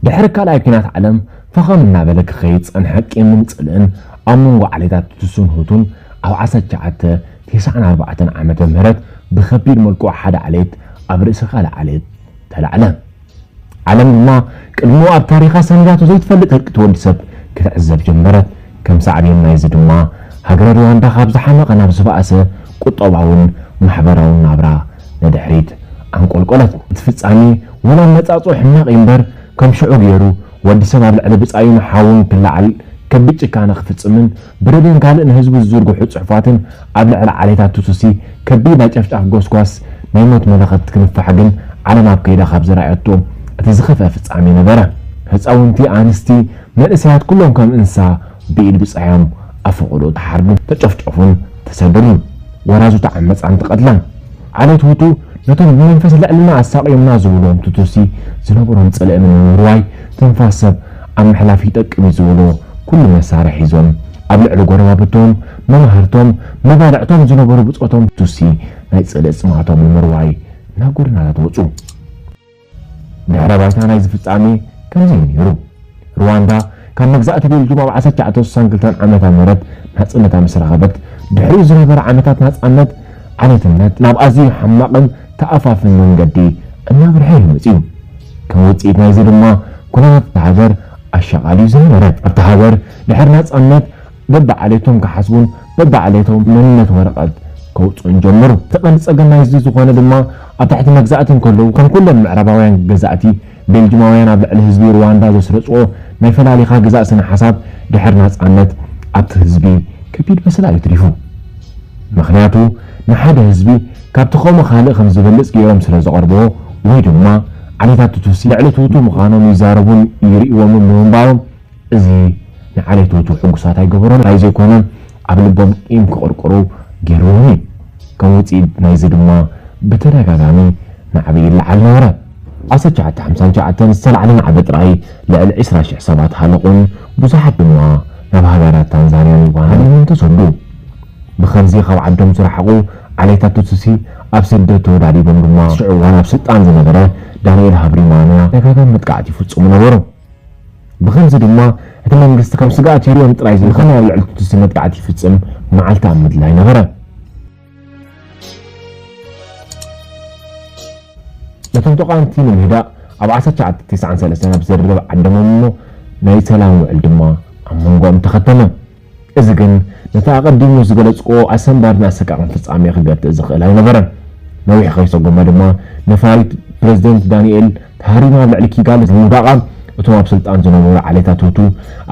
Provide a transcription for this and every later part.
ድሕሪ ካልኣይ ኲናት ዓለም ፈኸም እናበለ ክኸይድ ዝጸንሐ ቂምን ጽልእን ኣብ መንጎ ዓሌታት ቱትሱን ሁቱን ኣብ ዓሰርተ ትሽዓተ ተስዓን ኣርባዕተን ዓመተ ምህረት ብኸቢድ መልክዑ ሓደ ዓሌት ኣብ ርእሲ ካልእ ዓሌት ተላዕለ። ዓለም ድማ ቅድሚኡ ኣብ ታሪኻ ሰኒዳቶ ዘይትፈልጥ ህልቂት ወዲ ሰብ ክትዕዘብ ጀመረት። ከም ሳዕቤን ናይዚ ድማ ሃገረ ሩዋንዳ ካብ ዝሓመቐ ናብ ዝበኣሰ ቁጠባውን ማሕበራውን ናብራ ንድሕሪት ኣንቆልቆለት። እቲ ፍጻሜ ወላ ኣመጻጽኡ ሕማቕ እዩ እምበር፣ ከም ሽዑ ገይሩ ወዲ ሰብ ኣብ ልዕሊ ብጻዩን ሓውን ክለዓል ከቢድ ጭካነ ክፍጽምን ብረድዮን ካልእ ንህዝቡ ዝዝርግሑ ጽሑፋትን ኣብ ልዕሊ ዓሌታት ቱትሲ ከቢድ ናይ ጨፍጫፍ ጎስጓስ ናይ ሞት መለኸት ክንፋሕ ግን ዓለም ኣብ ከይዳ ካብ ዝረኣየቶ እቲ ዝኸፍአ ፍጻሜ ነበረ። ህጻውንቲ፣ ኣንስቲ፣ መንእሰያት ኩሎም ከም እንስሳ ብኢድ ብጻዮም ኣብ ፈቐዶ ተሓርዱን ተጨፍጨፉን ተሰደዱን። ወራዙ ተዓመጻን ተቐትላን። ዓሌት ሁቱ ነቶም ብመንፈስ ልዕልና ኣሳቕዮምና ዝብልዎም ቱትሲ ዝነበሮም ጽልኢ ንምምርዋይ ትንፋስ ሰብ ኣብ ምሕላፍ ይጠቅም እዩ ዝብሎ ኩሉ መሳርሒ ሒዞም ኣብ ልዕሊ ጎረባብቶም፣ መማህርቶም፣ መባልዕቶም ዝነበሩ ብጾቶም ቱትሲ ናይ ጽልኢ ጽምኣቶም ንምርዋይ ናብ ጎደናታት ወጹ። ድሕረ ባይታ ናይዚ ፍጻሜ ከምዚ እዩ ነይሩ። ሩዋንዳ ካብ መግዛእቲ ቤልጅም ኣብ ዓሰርተ ትሽዓተ ስሳን ክልተን ዓመተ ምህረት ናጽነታ ምስ ረኸበት፣ ድሕሪኡ ዝነበረ ዓመታት ናጻነት ዓሌትነት ናብ ኣዝዩ ሕማቕን ተኣፋፍን መንገዲ እናበርሐ እዩ መጺኡ። ከም ውጽኢት ናይዚ ድማ ኩነታት እታ ሃገር ኣሻቓሊ እዩ ዝነበረ። ኣብታ ሃገር ድሕሪ ናጻነት በብዓሌቶም ክሓስቡን በብዓሌቶም መንነት ወረቐት ከውጽኡን ጀመሩ። እቲ ቀንዲ ጸገም ናይዚ ዝኾነ ድማ ኣብ ትሕቲ መግዛእቲ እንከለዉ ከም ኩለን ምዕራባውያን ገዛእቲ ቤልጅማውያን ኣብ ልዕሊ ህዝቢ ሩዋንዳ ዘስረጽዎ ናይ ፈላሊኻ ግዛእ ስነ ሓሳብ ድሕሪ ናጻነት ኣብቲ ህዝቢ ከቢድ በሰላ እዩ ትሪፉ። ምኽንያቱ ንሓደ ህዝቢ ካብቲ ከምኡ ካልእ ከም ዝበልጽ ገይሮም ስለ ዘቐርብዎ ወይ ድማ ዓሌታት ቱትሲ ልዕሊ ቱቱ ምዃኖም ይዛረቡን ይርእይዎምን ብምንባሮም እዚ ንዓሌት ቱቱ ሕጉሳት ኣይገበሮን ጥራይ ዘይኮነ ኣብ ልቦም ቂም ክቕርቅሩ ገይርዎም እዩ። ከም ውጽኢት ናይዚ ድማ ብተደጋጋሚ ናዕቢ ይለዓል ነበረ። ዓሰርተ ትሽዓተ ሓምሳን ትሽዓተን ዝተላዕለ ናዕቢ ጥራይ ልዕሊ ዕስራ ሽሕ ሰባት ሃለቑን ብዙሓት ድማ ናብ ሃገራት ታንዛንያን ዩጋንዳን ተሰዱ። ብኸምዚ ካብ ዓዶም ዝረሓቑ ዓሌታት ቱትሲ ኣብ ስደት ተወዳዲቦም ድማ ሽዑ እዋን ኣብ ስልጣን ዝነበረ ዳንኤል ሃብሪማና ተደጋጋሚ መጥቃዕቲ ይፍጽሙ ነበሩ። ብኸምዚ ድማ እቲ መንግስቲ ከም ስግኣት ይርእዮም ጥራይ ዘይኮነ ኣብ ልዕሊ ቱትሲ መጥቃዕቲ ይፍጽም መዓልቲ ኣብ ምድላይ ነበረ። ነቶም ተቓወምቲ ንምህዳእ ኣብ ዓሰርተ ትሽዓተ ተስዓን ሰለስተን ኣብ ዝርርብ ዓደሞም እሞ ናይ ሰላም ውዕል ድማ ኣብ መንጎኦም ተኸተመ። እዚ ግን ነቲ ኣቐዲሙ ዝገለጽክዎ ኣሰንባድን ኣሰቃቕን ፍጻሜ ክገትእ ዝኽእል ኣይነበረን። ነዊሕ ከይሰጎመ ድማ ነፋሪት ፕረዚደንት ዳንኤል ተሃሪማ ኣብ ልዕሊ ኪጋሊ ብምውዳቓ እቶም ኣብ ስልጣን ዝነበሩ ዓሌታት ሁቱ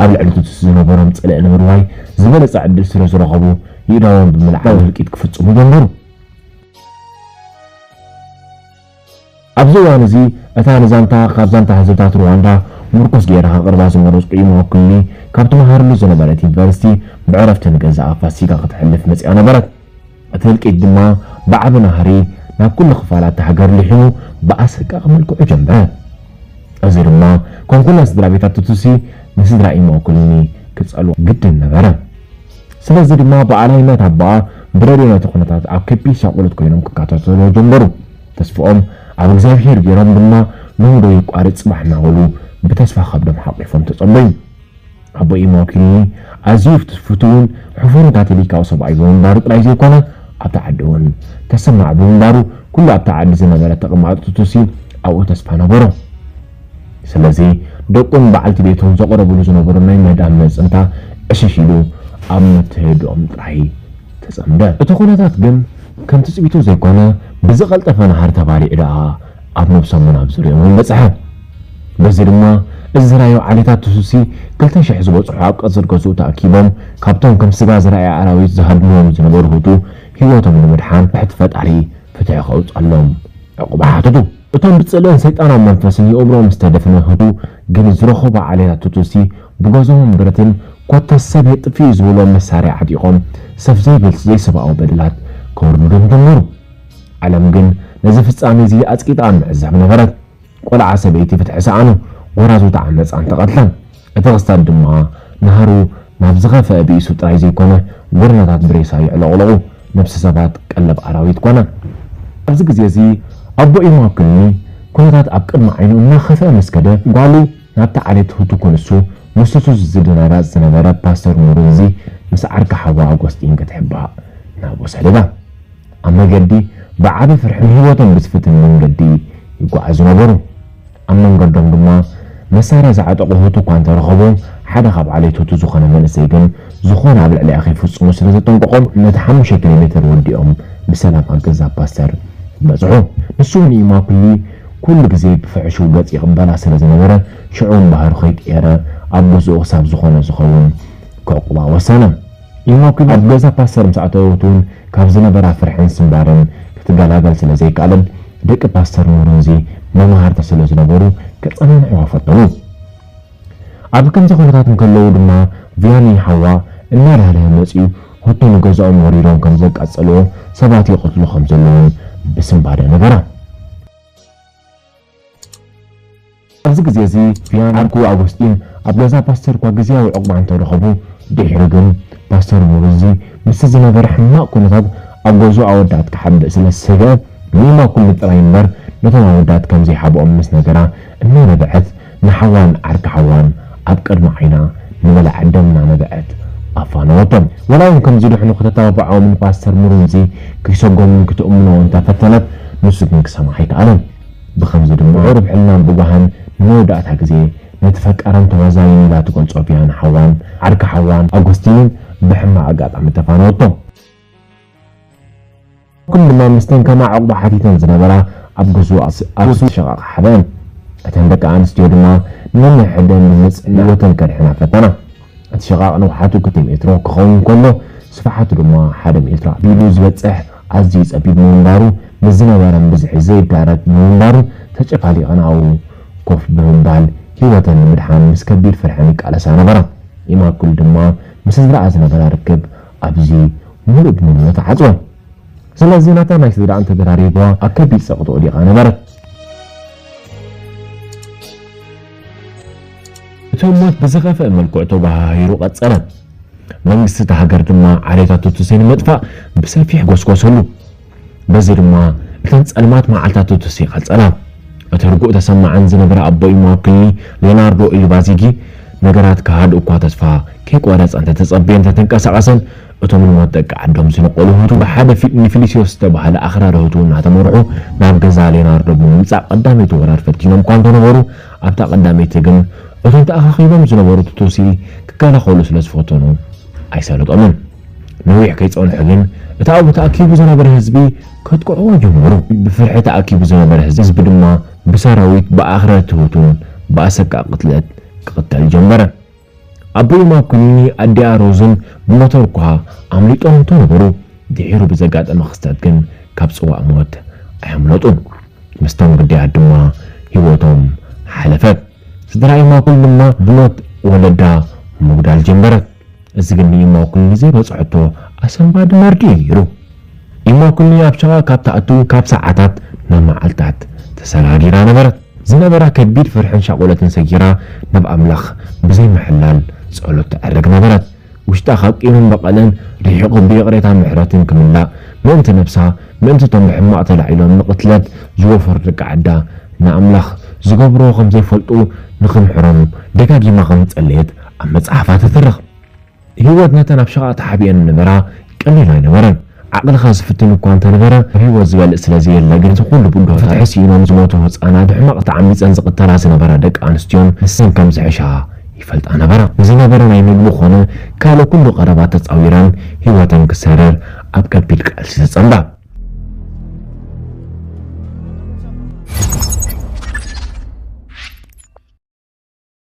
ኣብ ልዕሊ ቱትሲ ዝነበሮም ጽልኢ ንምርዋይ ዝበለጸ ዕድል ስለ ዝረኸቡ ይእዳዎም ብምልዓል ህልቂት ክፍጽሙ ጀመሩ። ኣብዚ እዋን እዚ እታ ንዛንታ ካብ ዛንታ ህዝብታት ሩዋንዳ ምርኩስ ገይረ ከቕርባ ዝመረጽኩ ኢሞ ኩኒ ካብ ትመሃረሉ ዝነበረት ዩኒቨርሲቲ ብዕረፍቲ ንገዛኣ ፋሲካ ክትሕልፍ መጺኣ ነበረት። እቲ ህልቂት ድማ ብዓቢ ናህሪ ናብ ኩሉ ክፋላት እታ ሃገር ልሒሙ ብኣሰቃቒ መልክዑ ጀመረ። እዚ ድማ ከም ኩለን ስድራ ቤታት ቱትሲ ንስድራ ኢሞ ኩኒ ክጸልዋ ግድን ነበረ። ስለዚ ድማ ብኣላይነት ኣቦኣ ብረድዮ ነቲ ኩነታት ኣብ ከቢድ ሻቕሎት ኮይኖም ክከታተልዎ ጀመሩ። ተስፍኦም ኣብ እግዚኣብሄር ገይሮም ድማ ሎሚ ዶ የቋርጽ ጽባሕ እናበሉ ብተስፋ ከብዶም ሓቒፎም ተጸበዩ። ኣቦ ኢሞ ኩኒ ኣዝዩ ፍቱውን ሕፉርን ካቶሊካዊ ሰብኣይ ብምንባሩ ጥራይ ዘይኮነ ኣብታ ዓዲ እውን ተሰማዕ ብምንባሩ ኩሉ ኣብታ ዓዲ ዝነበረ ተቐማጦ ቱትሲ ኣብኡ ተስፋ ነበሮ። ስለዚ ደቁን በዓልቲ ቤቱን ዘቕረብሉ ዝነበሩ ናይ ምህዳም መጽንታ ዕሽሽ ኢሉ ኣብ መተየድኦም ጥራይ ተጸምደ። እቲ ኩነታት ግን ከም ትጽቢቱ ዘይኮነ ብዝቐልጠፈ ናህሪ ተባሊዑ ደኣ ኣብ ነብሶምን ኣብ ዙርያኦምን በጽሐ። በዚ ድማ እዚ ዝረኣዮ ዓሌታት ቱትሲ ክልተ ሽሕ ዝበጽሑ ኣብ ቀጽሪ ገዝኡ ተኣኪቦም ካብቶም ከም ስጋ ዝረኣየ ኣራዊት ዝሃድንዎም ዝነበሩ ሁቱ ህይወቶም ንምድሓን ትሕቲ ፈጣሪ ፍትሒ ከውጸሎም ዕቑባ ሓተቱ። እቶም ብጽልእን ሰይጣናዊ መንፈስን የእምሮኦም ዝተደፍነ ህቱ ግን ዝረኸቦ ዓሌታት ቱትሲ ብገዝሆም ብረትን ኮተስ ሰብ የጥፍእ እዩ ዝብሎ መሳርያ ዓጢቖም ሰብ ዘይብል ዘይሰብኣዊ በደላት ከወርዱሎም ጀመሩ። ዓለም ግን ነዚ ፍጻሜ እዚ ኣጽቂጣ ኣብ ምዕዛብ ነበረት። ቆልዓ ሰበይቲ ፍትሒ ሰኣኑ፣ ጎራዙ ተዓመጻን ተቐትለን። እቲ ክስታት ድማ ናህሩ ናብ ዝኸፍአ ብኢሱ ጥራይ ዘይኮነ ጎደናታት ብሬሳ ይዕለቕለቑ፣ ነብሲ ሰባት ቀለብ ኣራዊት ኮነ። ኣብዚ ግዜ እዚ ኣቦ ኢማኩኒ ኩነታት ኣብ ቅድሚ ዓይኑ እናኸፍአ ምስ ከደ ጓሉ ናብቲ ዓሌት ሁቱ ክንሱ ምስቱ ዝድራራጽ ዝነበረ ፓስተር ሙሩንዚ ምስ ዓርካ ሓዋ ኣጎስጢን ክትሕባእ ናብ ወሰደዳ። ኣብ መገዲ ብዓቢ ፍርሒ ንህይወቶም ብዝፍትን መንገዲ ይጓዓዙ ነበሩ። ኣብ መንገዶም ድማ መሳርያ ዝዓጠቑ ሁቱ እኳ እንተረኸቡ፣ ሓደ ካብ ዓሌት ሁቱ ዝኾነ መንእሰይ ግን ዝኾነ ኣብ ልዕሊኣ ከይፍጽሙ ስለ ዘጠንቀቖም፣ ነቲ ሓሙሽተ ኪሎ ሜትር ወዲኦም ብሰላም ኣብ ገዛ ፓስተር በጽሑ። ንሱ እውን ኢማኩሊ ኩሉ ግዜ ብፍሕሹው ገጽ ይቕበላ ስለ ዝነበረ፣ ሽዑ እምበኣር ከይቀየረ ኣብ ገዝኡ ክሳብ ዝኾነ ዝኸውን ከዕቁባ ወሰነ። ኢማኩሊ ኣብ ገዛ ፓስተር ምስ ኣተወት እውን ካብ ዝነበራ ፍርሕን ስንባደን ክትገላገል ስለ ዘይከኣለት፣ ደቂ ፓስተር ሙሩንዚ መማህርታ ስለ ዝነበሩ ከጸናንዕዋ ፈተኑ። ኣብ ከምዚ ኩነታት እንከለዉ ድማ ቪያኒ ሓዋ እናዳህለሀ መጺኡ፣ ሁቱ ንገዛኦም ወሪዶም ከም ዘቃጸልዎ፣ ሰባት ይቐትሉ ከም ዘለዉን ብስንባደ ነገራ። ኣብዚ ግዜ እዚ ቪያን ዓርኩ ኣጎስጢን ኣብ ገዛ ፓስተር እኳ ግዜያዊ ዕቑባ እንተረኸቡ፣ ድሒሩ ግን ፓስተር ሙሩዚ ምስቲ ዝነበረ ሕማቕ ኩነታት ኣብ ገዝኡ ኣወዳት ክሓብእ ስለ ዝሰግአ፣ ንኢማኩሊ ጥራይ እምበር ነቶም ኣወዳት ከም ዘይሓብኦም ምስ ነገራ እናነብዐት፣ ንሓዋን ዓርኪ ሓዋን ኣብ ቅድሚ ዓይና ንበላዕ ደም እናነብዐት ኣፋነወቶም። ወላ እውን ከምዚ ድሕኑ ከተተባብዖምን ፓስተር ሙሩንዚ ክሰጎምን ክትእምኖ እንተፈተነት፣ ንሱ ግን ክሰምዓ ኣይከኣለን። ብኸምዚ ድማ ቁሩብ ሕልናን ብጓሃን ንመወዳእታ ግዜ ነቲ ፈቃራን ተዋዛይን ኢላ ትገልጾ ቪያን ሓዋን ዓርኪ ሓዋን ኣጎስቲንን ብሕማቕ ኣጋጣሚ ተፋነወቶም። ኩሉ ድማ ምስተን ከማ ዕቑባ ሓቲተን ዝነበራ ኣብ ገዝኡ ኣስ-፣ ኣብ ሸቓቕ ሓበን። እተን ደቂ ኣንስትዮ ድማ ነንሕደን ብንጽህና ህይወተን ከድሕና ፈተና። እቲ ሸቓቕ ንውሓቱ ክልተ ሜትሮ ክኸውን ከሎ፣ ስፍሓቱ ድማ ሓደ ሜትሮ ኣቢሉ ዝበጽሕ ኣዝዩ ጸቢብ ብምንባሩ፣ ምስ ዝነበረን ብዝሒ ዘይዳረግ ብምንባሩ፣ ተጨፋሊቐን ኣብኡ ኮፍ ብምባል ህይወተን ንምድሓን ምስ ከቢድ ፍርሕን ይቃለሳ ነበራ። ኢማኩል ድማ ምስ ስድራኣ ዝነበራ ርክብ ኣብዚ ምሉእ ብምሉእ ተዓጽወ። ስለዚ ናታ ናይ ስድራኣን ተደራሪብዋ ኣብ ከቢድ ጸቕጢ ወዲቓ ነበረት። እቲ ህሞት ብዝኸፍአ መልክዑ ተጓሃሂሩ ቀጸለ። መንግስቲ እታ ሃገር ድማ ዓሌታት ቱትሲ ንምጥፋእ ብሰፊሕ ጎስጎሰሉ። በዚ ድማ እተን ጸልማት መዓልታት ቱትሲ ቀጸላ። እቲ ርጉእ ተሰማዓን ዝነበረ ኣቦ ኢማኩሊ ሌናርዶ ኢልባዚጊ ነገራት ክሃድኡ እኳ ተስፋ ከይቆረጸ እንተተጸበየ እንተተንቀሳቐሰን፣ እቶም ንሞት ደቂ ዓዶም ዝነቐሉ ሁቱ ብሓደ ፊ-፣ ንፊሊሲዮስ ዝተባህለ ኣኽራሪ ሁቱ እናተመርሑ ናብ ገዛ ሌናርዶ ብምምጻእ ቀዳመይቲ ወራር ፈቲኖም እኳ እንተነበሩ፣ ኣብታ ቀዳመይቲ ግን እቶም ተኣኻኺቦም ዝነበሩ ቱትሲ ክከላኸሉ ስለ ዝፈተኑ ኣይሰለጦምን። ነዊሕ ከይጸንሑ ግን እቲ ኣብኡ ተኣኪቡ ዝነበረ ህዝቢ ከጥቅዕዎ ጀመሩ። ብፍርሒ ተኣኪቡ ዝነበረ ህዝቢ ድማ ብሰራዊት፣ ብኣኽረርቲ ሁቱን ብኣሰቃቂ ቅትለት ክቕተል ጀመረ። ኣቦ ኢማኩሊኒ ኣዲኣ ሮዝን ብሞተር እኳ ኣምሊጦም እንተነበሩ፣ ድሒሩ ብዘጋጠመ ክስተት ግን ካብ ጽዋእ ሞት ኣየምለጡን። ምስቶም ግዳያት ድማ ህይወቶም ሓለፈት። ስድራ ኢማኩል ድማ ብሞት ወለዳ ምጉዳል ጀመረት። እዚ ግን ንኢማኩል ንዘይበጽሐቶ ኣሰንባዲ መርድእ እዩ ነይሩ። ኢማኩል ኣብ ሸቓቕ ካብ ትኣቱ ካብ ሰዓታት ናብ መዓልታት ተሰጋጊራ ነበረት። ዝነበራ ከቢድ ፍርሕን ሻቕሎትን ሰጊራ ናብ ኣምላኽ ብዘይ ምሕላል ጸሎት ተዕርግ ነበረት። ውሽጣ ካብ ቂምን በቐልን ርሒቑ ብይቕሬታ ምሕረትን ክምላእ፣ ምእንቲ ነብሳ፣ ምእንቲ እቶም ብሕማቕ ተላዒሎም ንቕትለት ዝወፈሩ ደቂ ዓዳ ንኣምላኽ ዝገብርዎ ከም ዘይፈልጡ ንኽምሕሮም ደጋጊማ ከም ዝጸለየት ኣብ መጽሓፋ ትትርኽ። ህይወት ነተን ኣብ ሸቓቕ ተሓቢአን ዝነበራ ቀሊል ኣይነበረን። ዓቕልኻ ዝፍትን እኳ እንተነበረ፣ ህይወት ዝበልጽ ስለ ዘየለ ግን፣ እቲ ኩሉ ብድሆታት ፍትሒ ስኢኖም ዝሞቱ ህጻናት፣ ብሕማቕ ተዓሚጸን ዝቕተላ ዝነበራ ደቂ ኣንስትዮን ንሰን ከም ዝሕሻ ይፈልጣ ነበራ። ንዝነበረ ናይ ምግቢ ኮነ ካልእ ኩሉ ቀረባት ተጻዊረን ህይወተን ክሰርር ኣብ ከቢድ ቃልሲ ተጸምዳ።